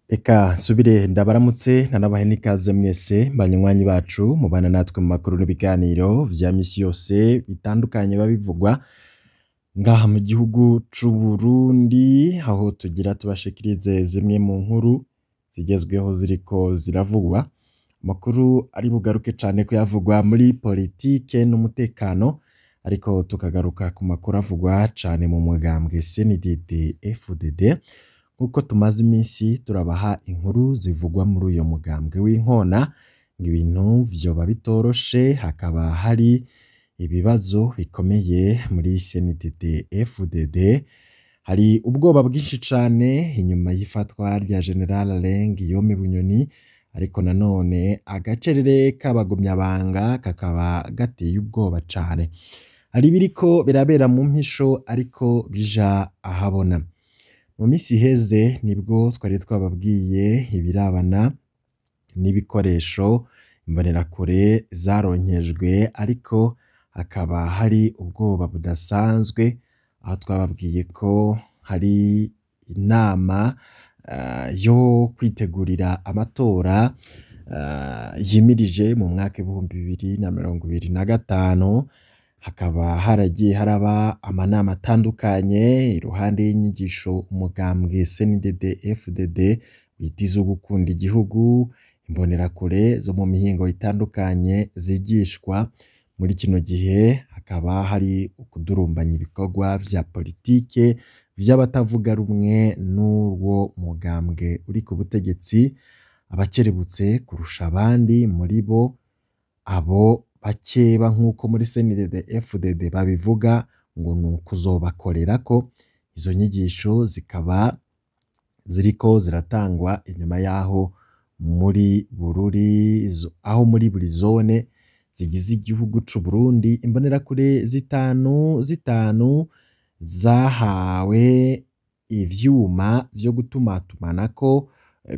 Eka nsubire ndabaramutse nanabahe n'ikaze mwese banywanyi bacu mubana natwe mu makuru n'ibiganiro vya misi yose bitandukanye biba bivugwa ngaha mu gihugu c'Uburundi, aho tugira tubashikirize zimwe mu nkuru zigezweho ziriko ziravugwa, amakuru ari bugaruke cane kuyavugwa muri politike n'umutekano, ariko tukagaruka ku makuru avugwa cane mu mugambwe CNDD FDD, nkuko tumaze imisi turabaha inkuru zivugwa muri uyo mugambwe w'inkona, ngo ibintu vyoba bitoroshe hakaba hari ibibazo bikomeye muri CNDD FDD, hari ubwoba bwinshi cane inyuma y'ifatwa rya General Alain Guillaume Bunyoni, ariko nanone agacerere k'abagumyabanga kakaba gateye ubwoba cane. Hari ibiriko birabera mu mpisho ariko bija ahabona. Mu misi iheze nibwo twari twababwiye ibirabana n'ibikoresho imbonerakure zaronkejwe, ariko hakaba hari ubwoba budasanzwe, aho twababwiye ko hari inama yo kwitegurira amatora yimirije mu mwaka 2025, hakaba haragiye haraba amanama atandukanye iruhande y'inyigisho umugambwe CNDD FDD wita izo gukunda igihugu, imbonerakure zo mu mihingo itandukanye zigishwa. Muri kino gihe hakaba hari ukudurumbanya ibikorwa vya politike vy'abatavuga rumwe n'uwo mugambwe uri ku butegetsi, abakerebutse kurusha abandi muri bo, abo bakeba nk'uko muri CNDD FDD babivuga ngo ni ukuzobakorerako. Izo nyigisho zikaba ziriko ziratangwa inyuma y'aho muri Bururi, aho muri buri zone zigize igihugu c'Uburundi imbonerakure zitanu zitanu zahawe ivyuma vyo gutumatumanako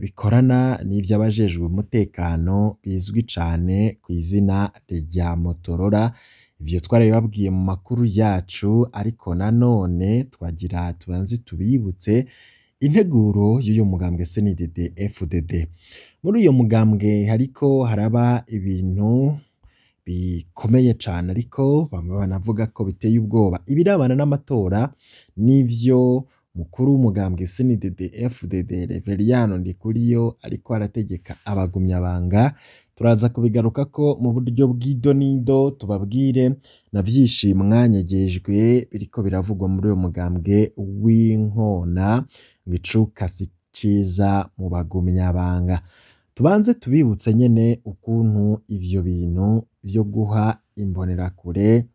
bikorana n'ivy'abajejwe umutekano bizwi cane kw'izina rya Motorola. Ivyo twarabibabwiye mu makuru yacu, ariko nanone twagira tubanze tubibutse integuro y'uyu mugambwe CNDD FDD. Muri uyo mugambwe hariko haraba ibintu bikomeye cane, ariko bamwe banavuga ko biteye ubwoba. Ibirabana n'amatora n'ivyo mukuru w'umugambwe CNDD FDD Reveriyano Ndikuriyo ariko arategeka abagumyabanga, turaza kubigarukako mu buryo bw'idonido, tubabwire na vyinshi mwanyegejwe biriko biravugwa muri uyo mugambwe w'inkona, ngo icuka si ciza mu bagumyabanga. Tubanze tubibutse nyene ukuntu ivyo bintu vyo guha imbonerakure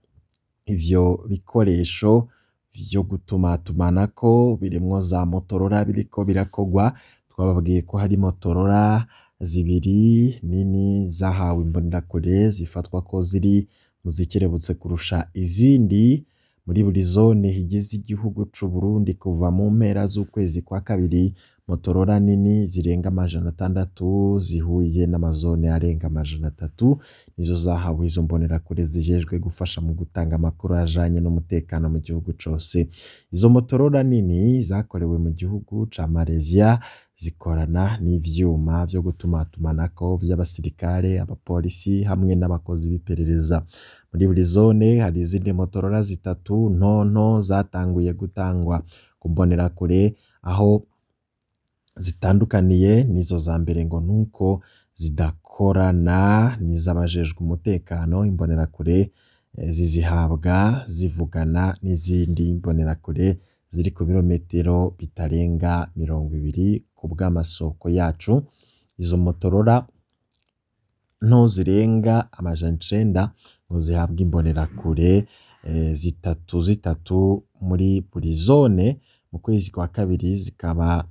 ivyo bikoresho vyo gutumatumanako birimwo za Motorola biriko birakogwa. Twababwiye ko hari Motorola zibiri nini zahawe imbonerakure zifatwa ko ziri mu zikerebutse kurusha izindi muri buri zone igize igihugu c'Uburundi kuva mu mpera z'ukwezi kwa kabiri. Motorola nini zirenga 600 zihuye n'amazone arenga 300 nizo zahawe izo mbonerakure zijejwe gufasha mu gutanga amakuru ajanye n'umutekano mu gihugu cose. Izo Motorola nini zakorewe mu gihugu ca Malaysia, zikorana n'ivyuma vyo gutumatumanako vy'abasirikare, abapolisi hamwe n'abakozi b'iperereza. Muri buri zone hari izindi Motorola zitatu ntonto zatanguye gutangwa ku mbonerakure, aho zitandukaniye n'izo za mbere ngo nuko zidakorana n'iz'abajejwe umutekano. Imbonerakure zizihabwa zivugana n'izindi mbonerakure ziri ku birometero bitarenga 20 ku bw'amasoko yacu. Izo Motorola nto zirenga 900 ngo zihabwe imbonerakure zitatu zitatu muri buri zone, mu kwezi kwa kabiri zikaba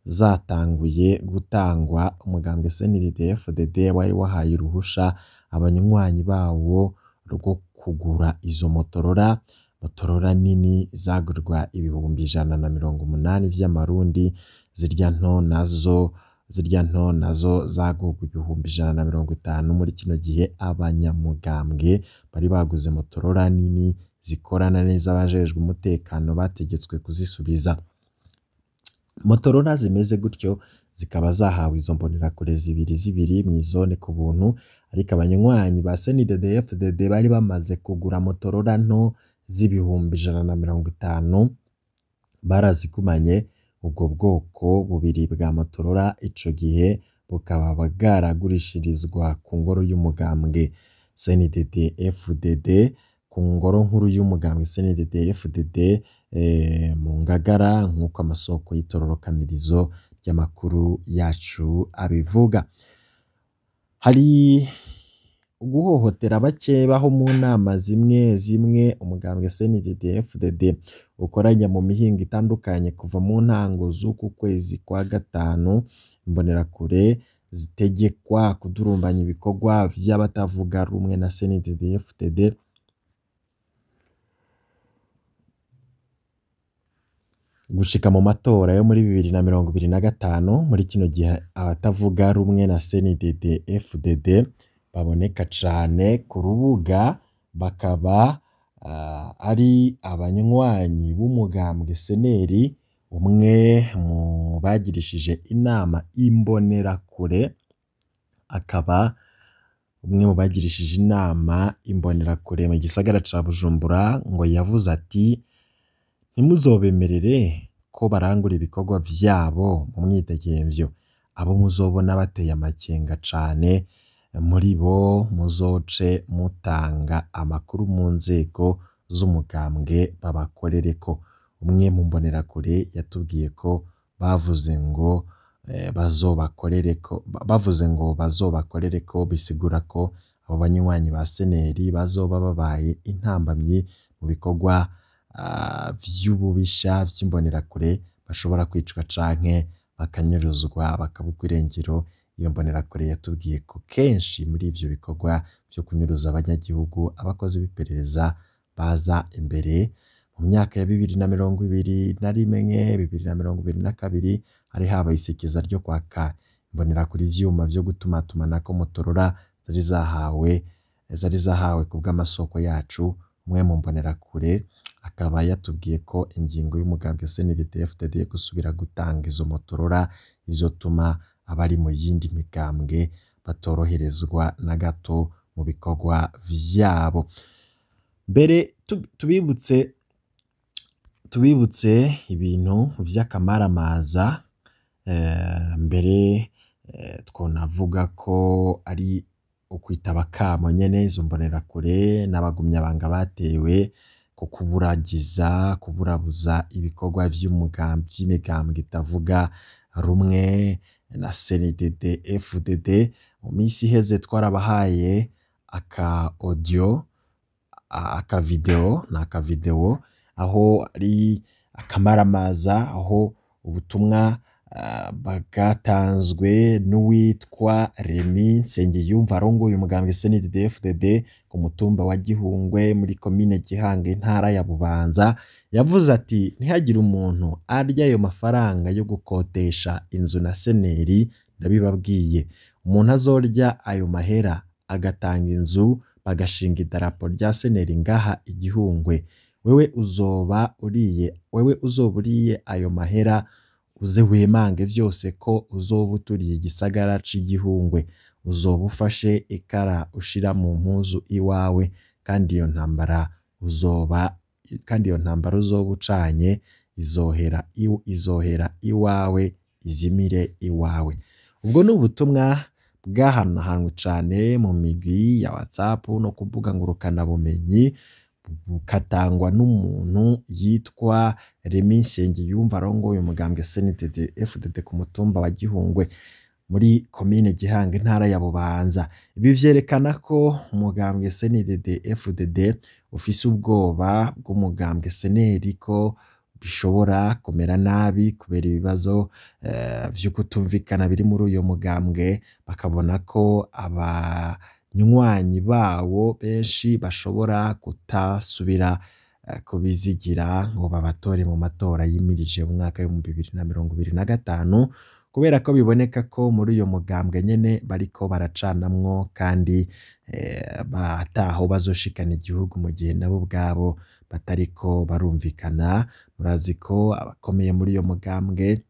zatanguye gutangwa. Umugambwe CNDD FDD wari wahaye uruhusha abanywanyi bawo rwo kugura izo Motorola. Motorola nini zagurwa 180,000 vy'amarundi, zirya nto nazo zagurwa 150,000. Muri kino gihe abanyamugambwe bari baguze Motorola nini zikorana n'iz'abajejwe umutekano bategetswe kuzisubiza. Motorola zimeze gutyo zikaba zahawe izo mbonerakure zibiri zibiri mw'izone ku buntu, ariko abanywanyi ba CNDD-FDD bari bamaze kugura Motorola nto z'150,000 barazigumanye. Ubwo bwoko bubiri bwa Motorola ico gihe bukaba bwaragurishirizwa ku ngoro y'umugambwe CNDD-FDD, ku ngoro nkuru y'umugambwe CNDD-FDD mu Ngagara, nk'uko amasoko y'itororokanirizo ry'amakuru yacu abivuga. Hari uguhohotera bake baho mu nama zimwe zimwe umugambwe CNDD-FDD ukoranya mu mihingo itandukanye kuva mu ntango z'uku kwezi kwa gatanu. Imbonerakure zitegekwa kudurumbanya ibikorwa vy'abatavuga rumwe na CNDD-FDD gushika mu matora yo muri 2025. Muri kino gihe abatavuga rumwe na CNDD-FDD baboneka cane ku rubuga, bakaba ari abanywanyi b'umugambwe seneri. Umwe mu bagirishije inama imbonerakure akaba umwe mu bagirishije inama imbonerakure mu gisagara ca Bujumbura ngo yavuze ati: ntimuzobemerere ko barangura ibikorwa vyabo mu mwidegemvyo, abo muzobona bateye amakenga cane muri bo muzoce mutanga amakuru mu nzego z'umugambwe babakorereko. Umwe mu mbonerakure yatubwiye ko bavuze ngo bazobakorereko, bavuze ngo bazobakorereko, bisigura ko abo banywanyi ba seneri bazoba babaye intambamyi mu bikorwa vy'ububisha vy'imbonerakure, bashobora kwicwa canke bakanyuruzwa bakabugwa irengero. Iyo mbonerakure yatubwiye ko kenshi muri ivyo bikorwa vyo kunyuruza abanyagihugu abakozi b'iperereza baza imbere. Mu myaka ya 2021, 2022 hari habaye isekeza ryo kwaka imbonerakure ivyuma vyo gutumatumanako Motorola zari zahawe kubw'amasoko yacu. Umwe mu mbonerakure akaba yatubwiye ko ingingo y'umugambwe CNDD-FDD yo gusubira gutanga izo Motorola izotuma abari mu yindi migambwe batoroherezwa na gato mu bikorwa vyabo. Mbere tubibutse ibintu vy'akamaramaza, mbere twonavuga ko ari ukwitaba kamo nyene izo mbonerakure n'abagumyabanga batewe ko kuburagiza, kuburabuza ibikorwa vy'imigambwe itavuga rumwe na CNDD-FDD. Mu minsi iheze twarabahaye aka audio, aka video, ni aka video aho ari akamaramaza, aho ubutumwa bwatanzwe n'uwitwa Remy Nsengiyumva arongoye umugambwe CNDD-FDD ku mutumba wa Gihungwe muri komine Gihanga intara ya Bubanza. Yavuze ati: ntihagire umuntu arya ayo mafaranga yo gukotesha inzu na seneri, ndabibabwiye. Umuntu azorya ayo mahera agatanga inzu bagashinga idarapo rya seneri ngaha igihungwe, wewe uzoba uriye, wewe uzoba uriye ayo mahera, uze wemange vyose ko uzoba uturiye igisagara c'igihungwe, uzoba ufashe ikara ushira mu mpuzu iwawe, kandi iyo ntambara uzoba, kandi iyo ntambara uzoba ucanye izohera izohera iwawe, izimire iwawe. Ubwo ni ubutumwa bwahanahanwe cane mu migwi ya WhatsApp no ku mbuga ngurukanabumenyi, bukatangwa n'umuntu yitwa Remy Nsengiyumva arongoye umugambwe CNDD-FDD ku mutumba wa Gihungwe muri komine Gihanga intara ya Bubanza. Ibi vyerekana ko umugambwe CNDD-FDD ufise ubwoba bw'umugambwe seneri ko bishobora kumera nabi kubera ibibazo vyo kutumvikana biri muri uyo mugambwe, bakabona ko abanywanyi bawo benshi bashobora kutasubira kubizigira ngo babatore mu matora yimirije mu mwaka w'ibihumbi 2025, kubera ko biboneka ko muri uyo mugambwe nyene bariko baracanamwo kandi bataho bazoshikana igihugu mu gihe nabo ubwabo batariko barumvikana. Murazi ko abakomeye muri uyo mugambwe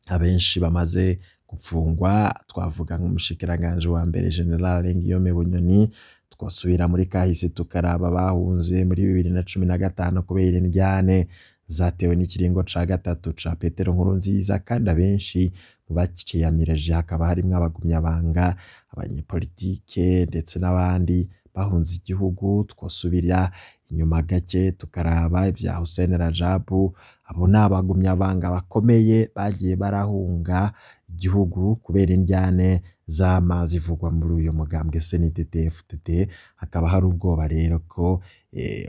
Abenshi bamaze gupfungwa twavuga nk'umushikiranganji wa mbere General Guillaume Bunyoni, twosubira muri kahise tukaraba bahunze muri 2015 kubera indyane zatewe n'ikiringo ca gatatu ca Petero Nkurunziza, kandi abenshi mu baciyamirije hakaba harimwo abagumyabanga, abanyepolitike ndetse n'abandi bahunze igihugu. Twosubira inyuma gake tukaraba ivya Hussein Rajabu, abo ni abagumyabanga bakomeye bagiye barahunga igihugu kubera indyane zama zivugwa muri uyu mugambwe CNDD-FDD. Hakaba hari ubwoba rero ko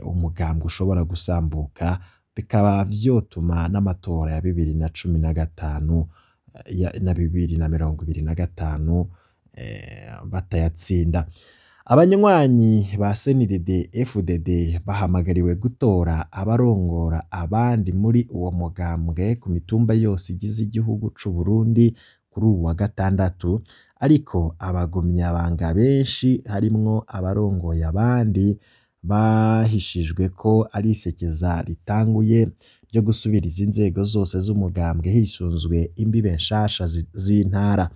umugambwe ushobora gusambuka, bikaba vyotuma n'amatora ya 2015 na 2025 batayatsinda. Abanywanyi ba CNDD-FDD bahamagariwe gutora abarongora abandi muri uwo mugambwe ku mitumba yose igize igihugu c'u Burundi kuri uwu wa gatandatu, ariko abagumyabanga benshi harimwo abarongoye abandi bahishijwe ko ari isekeza ritanguye ryo gusubiriza inzego zose z'umugambwe hisunzwe imbibe nshasha z'intara.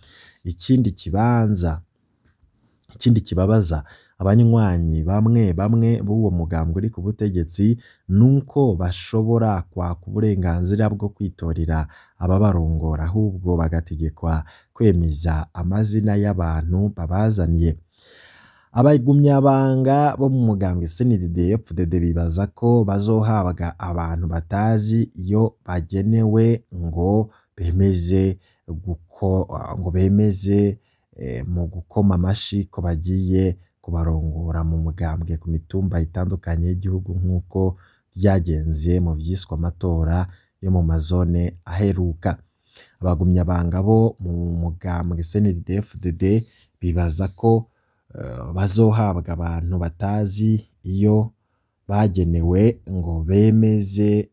Ikindi kibabaza abanywanyi bamwe bamwe b'uwo mugambwe uri ku butegetsi nuko bashobora kwaka uburenganzira bwo kwitorera ababarongora, ahubwo bagategekwa kwemeza amazina y'abantu babazaniye. Abagumyabanga bo mu mugambwe CNDD-FDD bibaza ko bazohabwa abantu batazi iyo bagenewe ngo bemeze mu gukoma amashi ko bagiye kubarongora mu mugambwe ku mitumba itandukanye y'igihugu, nk'uko vyagenze mu vyiswe amatora yo mu mazone aheruka. Abagumyabanga bo mu mugambwe CNDD-FDD bibaza ko bazohabwa abantu batazi iyo bagenewe ngo bemeze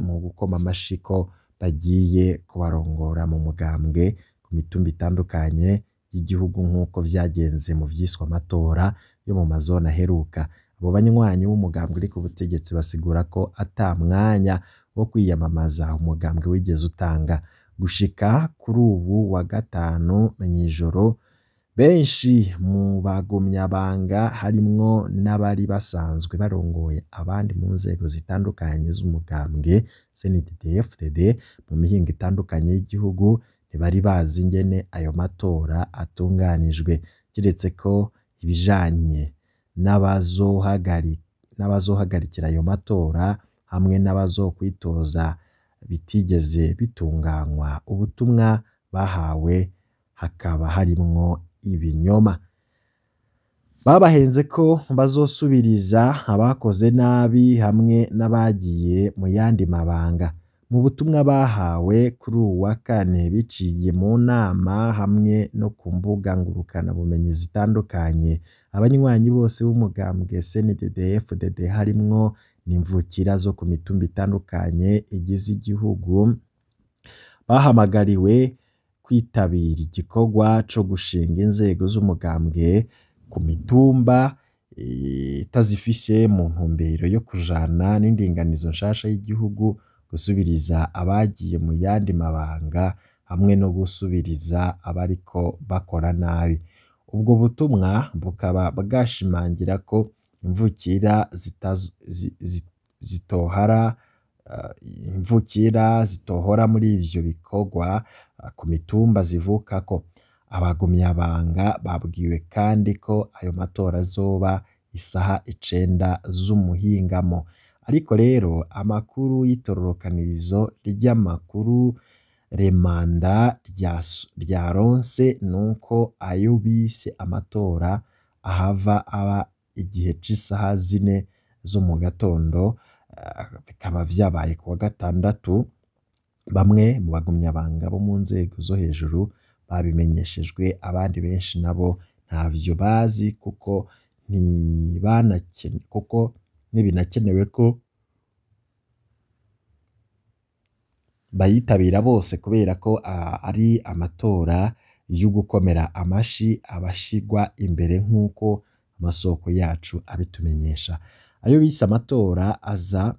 mu gukoma amashi ko bagiye kubarongora mu mugambwe ku mitumba itandukanye y'igihugu, nk'uko vyagenze mu vyiswe amatora yo mu mazone aheruka. Abo banywanyi b'umugambwe uri ku butegetsi basigura ko ata mwanya wo kwiyamamaza umugambwe wigeze utanga. Gushika kuri uwu wa gatanu mw'ijoro, benshi mu bagumyabanga harimwo n'abari basanzwe barongoye abandi mu nzego zitandukanye z'umugambwe CNDD-FDD mu mihingo itandukanye y'igihugu ntibari bazi ingene ayo matora atunganijwe, kiretse ko ibijanye n'abazohagarikira ayo matora hamwe n'abazokwitoza bitigeze bitunganywa. Ubutumwa bahawe hakaba harimwo ibinyoma. Babahenze ko bazosubiriza abakoze nabi hamwe n'abagiye mu yandi mabanga. Mu butumwa bahawe kuri uwu wa kane biciye mu nama hamwe no ku mbuga ngurukanabumenyi zitandukanye, abanywanyi bose b'umugambwe CNDD-FDD harimwo n'imvukira zo ku mitumba itandukanye igize igihugu bahamagariwe kwitabira igikorwa co gushinga inzego z'umugambwe ku mitumba itazifise mu ntumbero yo kujana n'indinganizo nshasha y'igihugu, gusubiriza abagiye mu yandi mabanga hamwe no gusubiriza abariko bakora nabi. Ubwo butumwa bukaba bwashimangira ko imvukira zitohora muri ivyo bikorwa ku mitumba zivukako. Abagumyabanga babwiwe kandi ko ayo matora azoba isaha 9 z'umuhingamo. Ariko rero amakuru y'itororokanirizo ry'amakuru Remanda ryaronse nuko ayo bise amatora ahava aba igihe c'isaha 4 zo mu gatondo, bikaba vyabaye kuwa gatandatu. Bamwe mu bagumyabanga bo mu nzego zo hejuru babimenyeshejwe, abandi benshi nabo ntavyo bazi kuko ntibinakenewe ko bayitabira bose, kubera ko ari amatora yo gukomera amashi abashigwa imbere nk'uko amasoko yacu abitumenyesha. Ayo bise amatora aza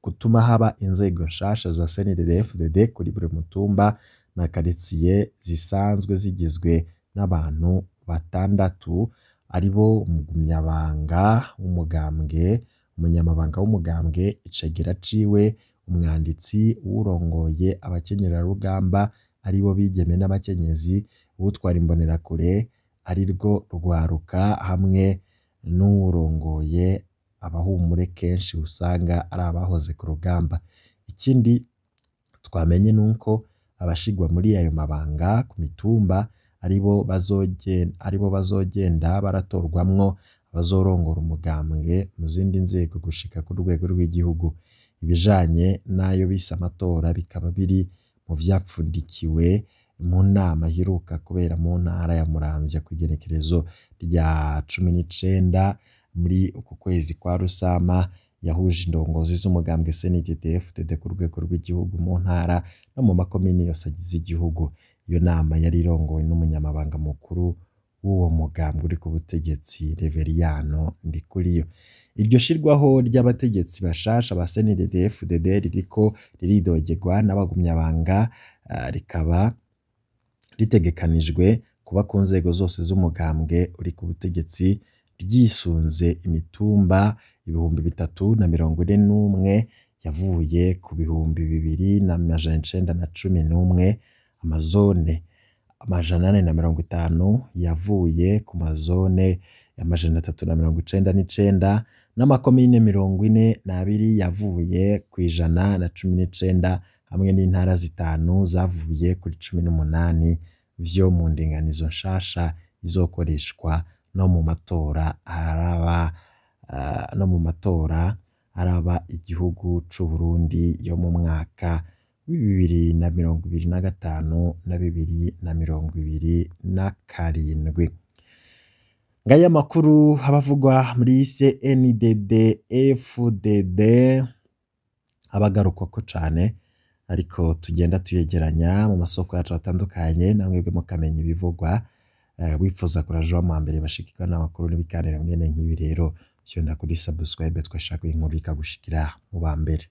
gutuma haba inzego nshasha za CNDD-FDD kuri buri mutumba na karitsiye zisanzwe zigizwe n'abantu batandatu, aribo umugumyabanga w'umugambwe, umunyamabanga w'umugambwe, icegera ciwe, umwanditsi, uwurongoye abakenyerarugamba aribo bigeme n'abakenyezi, uwutwara imbonerakure arirwo rwaruka, hamwe n'uwurongoye abahumure kenshi usanga ari abahoze ku rugamba. Ikindi twamenye nuko abashigwa muri ayo mabanga ku mitumba aribo bazogenda baratorwamwo abazorongora umugambwe mu zindi nzego gushika ku rwego rw'igihugu. Ibijanye n'ayo bise amatora bikaba biri mu vyapfundikiwe mu nama iheruka kubera mu ntara ya Muramvya kw'igenekerezo rya 19 muri uku kwezi kwa Rusama, yahuje indongozi z'umugambwe CNDD-FDD ku rwego rw'igihugu mu ntara no mu makomine yose agize igihugu. Iyo nama yari irongowe n'umunyamabanga mukuru w'uwo mugambwe uri ku butegetsi Reveriyano Ndikuriyo. Iryo shirwaho ry'abategetsi bashasha ba CNDD-FDD ririko riridogerwa n'abagumyabanga, rikaba ritegekanijwe kuba ku nzego zose z'umugambwe uri ku butegetsi, ryisunze imitumba 3041 yavuye ku 2911, amazone 450 yavuye ku mazone 399, n'amakomine 42 yavuye ku 119, hamwe n'intara zitanu zavuye kuri 18 vyo mu ndinganizo nshasha izokoreshwa no mu matora araba igihugu c'u Burundi yo mu mwaka 2025 na 2027. Ngaya makuru abavugwa muri CNDD-FDD abagarukwako cane, ariko tugenda tuyegeranya mu masoko yacu atandukanye, namwebwe mukamenya ibivugwa. Wifuza kuraja mu mbere bashikirwa n'amakuru n'ibiganiro mwene nk'ibi, rero fyonda kuri subscribe twashaka inkuru ikagushikira mu ba mbere.